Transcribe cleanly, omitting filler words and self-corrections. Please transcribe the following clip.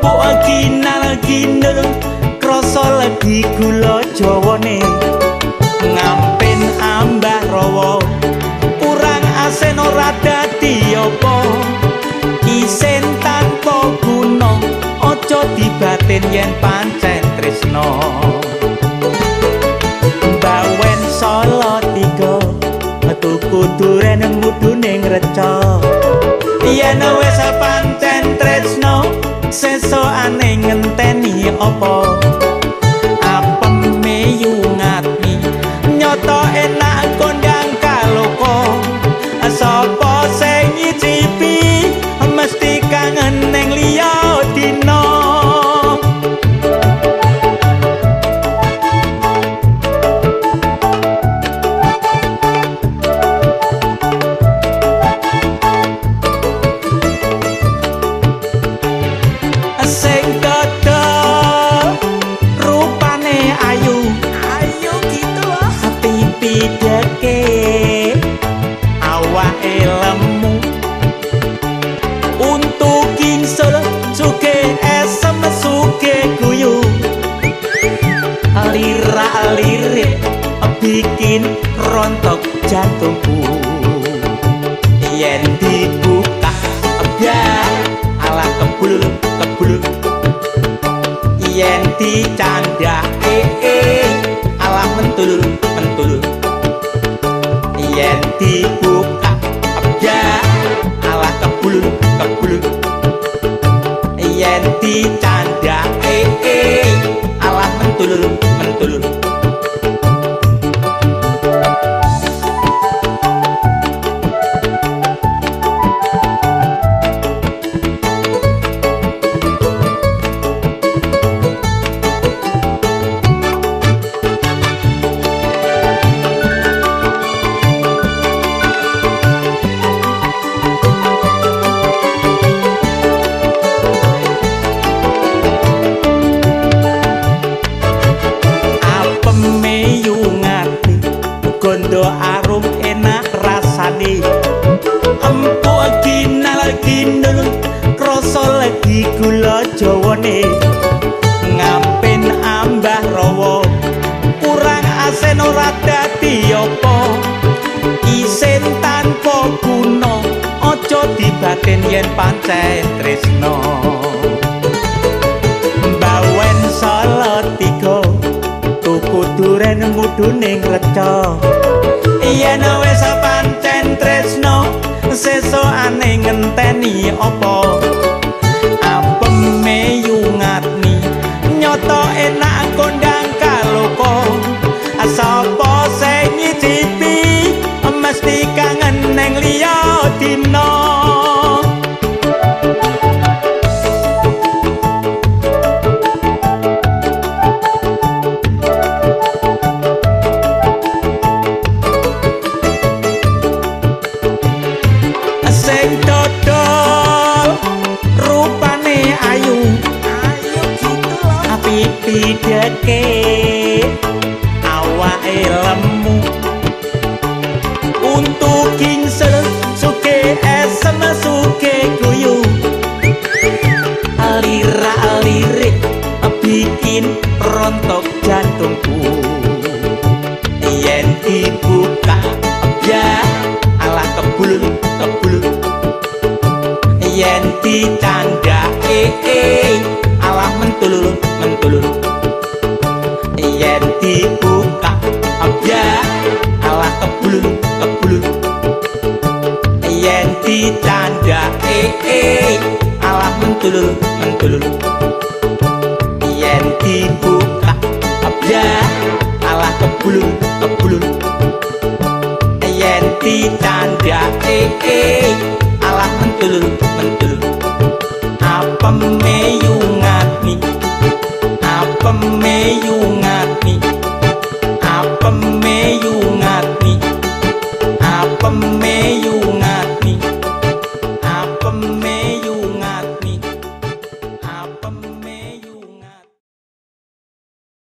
Empuk kinal kinul krasa legi gula jawane. Ngampin ambah rawa kurang asin ora dadi apa. Isin tanpa guna aja dibatin yen pancen tresna. Bawen Solo tiga tuku duren mudune ngreca. Yen wis pancen tresna sesukane ngenteni apa. Apem yu ngatmi nyoto enak kondang kaloko. Sapa sing nyicipi mesti kangen ning liya dina. Sing dodol rupane ayu Ayo gitu loh. Pipi deke awake lemu. Untuk gingsul suge esem suge guyu. Lirak-lirik bikin rontok jantungku. Yen dibuka ya ala kebul kebul. Yen dicandhake ala mentul mentul. Yen dibuka ya ala kebul kebul. Yen dicandhake ala mentul mentul. Apeme yu ngati gondo arum enak rasane. Empuk kinal kinul krasa legi gula jawane. Ngampin ambah rawa kurang asin ora dadi apa. Isin tanpa guna aja dibatin yen pancen tresna. Bawen Solo tiga tuku duren mudune ngreca. Yen wis pancen tresna sesukane ngenteni apa. Apeme yu ngatmi nyoto enak kondang kaloko. Sapa sing nyicipi mesti kangen ning liya dina. Sing dodol rupane ayu Ayo gitu loh. Pipi deke awake lemu. Untuk gingsel suge esem suge guyu. Lirak-lirik bikin rontok jantungku. Yen dibuka ya ala kebul kebul. Yen dicandhake ala mentul mentul. Yen dibuka ya ala kebul kebul. Yen dicandhake ala mentul mentul. Yen dibuka ya ala kebul kebul. Yen dicandhake ala mentul mentul. Apeme yu ngatmi apeme yu ngatmi apeme